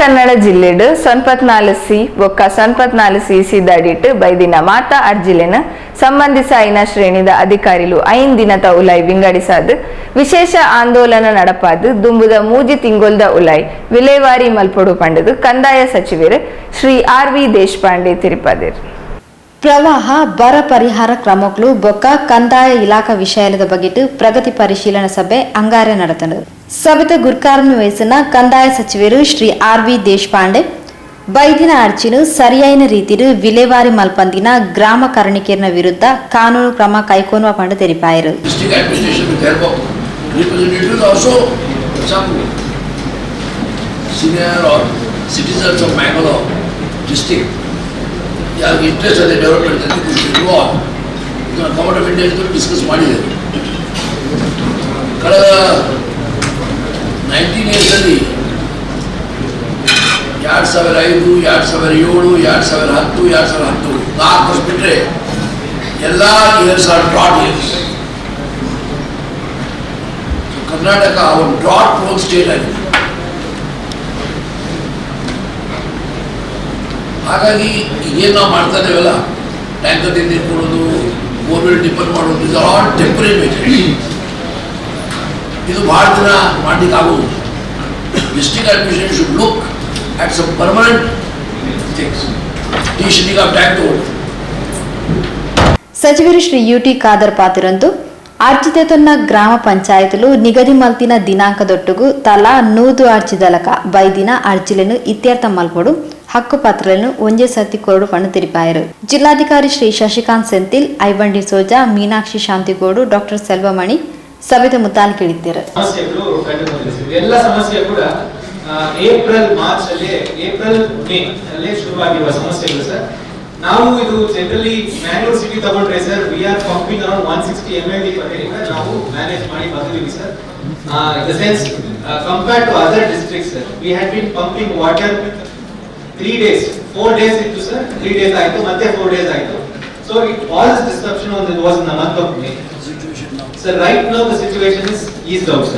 Kannada ಜಿಲ್ಲೆಡ್ 94 C ಬೊಕ್ಕ 94 CC ದಡಿಟ್ ಬೈದಿನ ಮಾತಾ ಅರ್ಜಿಲೆನ್ ಸಂಬಂಧಿಸಾಯಿನ ಶ್ರೇಣಿದ ಅಧಿಕಾರಿಲು 5 ದಿನತ ಉಲಾಯಿ ವಿಂಗಡಿಸಾದ್, ವಿಶೇಷ ಆಂದೋಲನ ನಡಪಾದ್ ದುಂಬುದ 3 ತಿಂಗೊಲ್ದ ಉಲಾಯಿ ವಿಲೇವಾರಿ ಮಲ್ಪೊಡು ಪಂಡುದು ಕಂದಾಯ ಸಚಿವರು ಶ್ರೀ ಆರ್ ವಿ ದೇಶಪಾಂಡೆ ತೆರಿಪಾದೆರ್. ಪ್ರವಾಹ, ಬರ ಪರಿಹಾರ ಕ್ರಮಗಳು ಬೊಕ್ಕ ಕಂದಾಯ ಇಲಾಖಾ ವಿಷಯದ ಬಗೆಟ್ ಪ್ರಗತಿ ಪರಿಶೀಲನಾ ಸಭೆ ಅಂಗಾರೆ ನಡೆತಂಡು. ಸಭೆತ ಗುರ್ಕಾರ್ಮೆ ವಹಿಸಿನ ಕಂದಾಯ ಸಚಿವರು ಶ್ರೀ ಆರ್ ವಿ ದೇಶಪಾಂಡೆ, ಬೈದಿನ ಅರ್ಜಿನು ಸರಿಯಾಯಿನ ರೀತಿಡು ವಿಲೇವಾರಿ ಮಲ್ಪಂದಿನ ಗ್ರಾಮ ಕರ್ಣಿಕೆರ್ನ ವಿರುದ್ಧ ಕಾನೂನು ಕ್ರಮ ಕೈಕೊನುವ ಪಂಡ ತೆರಿಪಾಯರು. District administration with help of representatives, also some senior or citizens of Mangalore district, ಯಾರಿಗೆ ಇಂಟ್ರೆಸ್ಟ್ ಅದೇ ಡೆವಲಪ್ಮೆಂಟ್ ಇನ್ವಾಲ್ವ್. ಇದನ್ನು government of India ಜೊತೆ ಡಿಸ್ಕಸ್ ಮಾಡಿದೆ. ಕಳೆದ 19 ಇಯರ್ಸಲ್ಲಿ 2005, 2007, 2010, 2017, 4 ವರ್ಷ ಬಿಟ್ಟರೆ ಎಲ್ಲ years are drought years. Karnataka ಒಂದು drought prone state ಆಗಿದೆ. ಹಾಗಾಗಿ ಈಗೇನು ನಾವು ಮಾಡ್ತಾ ಇದ್ದೇವಲ್ಲ, ಟ್ಯಾಂಕರ್ ನೀರು ಕೊಡೋದು, ಬೋರ್ವೆಲ್ ಡಿಪೆಂಡ್ ಮಾಡೋದು, ಇದು all temporary measures. ಇದು ಭಾಳ ದಿನ ಮಾಡ್ಲಿಕ್ಕೆ ಆಗೋದು. District administration should look at some permanent things, de-silting of tank ತಗೊಳ್ಳಿ. ಸಚಿವರು ಶ್ರೀ ಯುಟಿ ಖಾದರ್ ಪಾತಿರಂದು, ಅರ್ಜಿತನ್ನ ಗ್ರಾಮ ಪಂಚಾಯತ್ಲು ನಿಗದಿ ಮಲ್ತಿನ ದಿನಾಂಕದೊಟ್ಟುಗು ತಲಾ 100 ಅರ್ಜಿದಲಕ ಬೈದಿನ ಅರ್ಜಿలను ಇತ್ಯರ್ಥ ಮಲ್ಪೊಡು, ಹಕ್ಕುಪತ್ರలను ಒಂಜೇ ಸರ್ತಿ ಕೊರಡು ಪಂಡು ತೆರಿಪಾಯರು. ಜಿಲ್ಲಾಧಿಕಾರಿ ಶ್ರೀ ಶಶಿಕಾಂತ್ ಸೆಂಥಿಲ್, ಐವನ್ ಡಿಸೋಜಾ, ಮೀನಾಕ್ಷಿ ಶಾಂತಿಗೋಡು, ಡಾಕ್ಟರ್ ಸೆಲ್ವಮಣಿ ಸಭೆದ ಮುತಾಲಿಕರಿದ್ದರು. ಸಮಸ್ಯೆಗಳು ಕಂಡು ಬಂದಿದೆ ಸರ್. ಎಲ್ಲ ಸಮಸ್ಯೆ ಕೂಡ ಏಪ್ರಿಲ್ ಮಾರ್ಚ್ ಅಲ್ಲಿ, ಏಪ್ರಿಲ್ ಮೇ ಅಲ್ಲೇ ಶುರುವಾಗಿರುವ ಸಮಸ್ಯೆಗಳು ಸರ್. ನಾವು ಇದು ಜನರಲಿ ಮ್ಯಾಂಗ್ಳೂರ್ ಸಿಟಿ ತಗೊಂಡ್ರೆ sir, we are pumping around 160 MLD per day. ನಾವು ಮ್ಯಾನೇಜ್ ಮಾಡಿ ಬಂದಿದ್ದೀವಿ sir. In the sense, compare to other districts, sir, we had been pumping water 3 days, 4 days ಇತ್ತು ಸರ್. 3 ಡೇಸ್ ಆಯ್ತು, ಮತ್ತೆ 4 ಡೇಸ್ ಆಯ್ತು. So it all this disruption on was in the month of May. Situation. Sir, right now the situation is eased out, sir.